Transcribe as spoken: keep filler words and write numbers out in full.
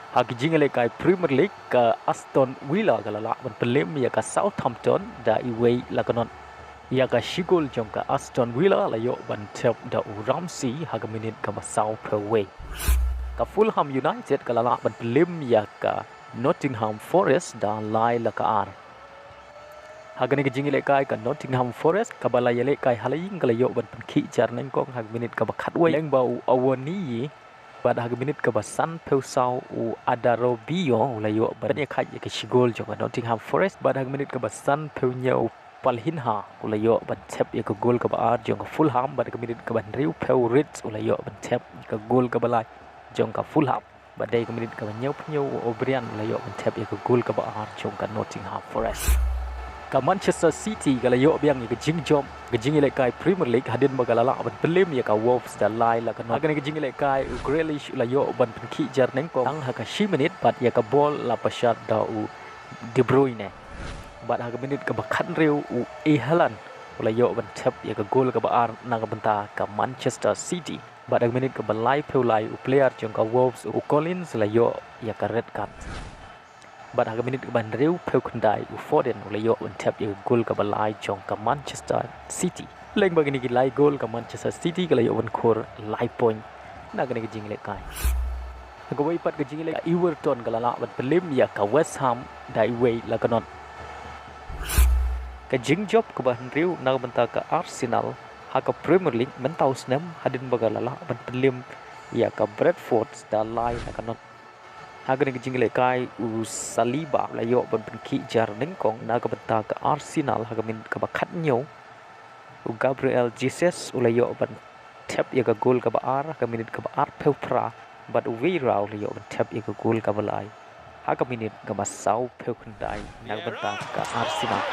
Ha ka jingïalehkai Premier League, ka Aston Villa ka la lah ban pynlem ïa ka Southampton da iwei la ka not. Ïa ka shi gol jong ka Aston Villa la ïoh ban thep da u Ramsey ha ka minit kaba sawphew wei. Ka Fulham United ka la lah ban pynlem ïa ka Nottingham Forest da lai la ka ar. Ha kane ka jingïalehkai, ka Nottingham Forest kaba la ïalehkai ha la ïing ka la ïoh ban pynkhih jar nyngkong ha ka minit kaba khatwei lyngba u Awoniyi. Bad ha ka minit kaba sanphew saw u Adarabioyo u la ïoh ban ïakhaid ïa ka shi gol jong ka Nottingham Forest. Bad ha ka minit kaba sanphew hynñiew u Palhinha u la ïoh ban thep ïa ka gol kaba ar jong ka Fulham. Bad ha ka minit kaba hynriewphew u Reece u la ïoh ban thep ïa ka gol kaba lai jong ka Fulham. Bad dei ka minit kaba hynñiewphew hynñiew u O'Brien u la ïoh ban thep ïa ka gol kaba ar jong ka Nottingham Forest. Ka Manchester City ka la ïoh biang ïa ka jingjop ka jingïalehkai Premier League hadien ba ka la lah ban pynlem ïa ka Wolves da lai la ka not. Ha kane ka jingïalehkai u Grealish u la ïoh ban pynkhih jar nyngkong tang ha ka shi minit bad ïa ka bol la pynshad da u De Bruyne. Bad ha ka minit kaba khathynriew u Haaland u la ïoh ban thep ïa ka gol kaba ar na ka bynta ka Manchester City. Bad ha ka minit kaba laiphew lai u player jong ka Wolves u Collins la ïoh ïa ka red card. Bad ha ka minit kaba hynriewphew khyndai u Foden u la ïoh ban thep ïa ka gol kaba lai jong ka Manchester City. Lyngba kine ki lai gol ka Manchester City ka la ïoh ban khur lai point na kane ka jingïalehkai. Ha kawei pat ka jingïalehkai, Everton ka la lah ban pynlem ïa ka West Ham da iwei la ka not. Ka jingjop kaba hynriew na ka bynta ka Arsenal ha ka Premier League mynta u snem hadien ba ka la lah ban pynlem ïa ka Brentford da lai la ka not. Ha kane ka jingïalehkai u Saliba u la ïoh ban pynkhih jar nyngkong na ka bynta ka Arsenal ha ka minit kaba khathynñiew. U Gabriel Jesus u la ïoh ban thep ïa ka gol kaba ar ha ka minit kaba arphew phra. Bad u Vieira u la ïoh ban thep ïa ka gol kaba lai ha ka minit kaba sawphew khyndai na ka bynta ka Arsenal.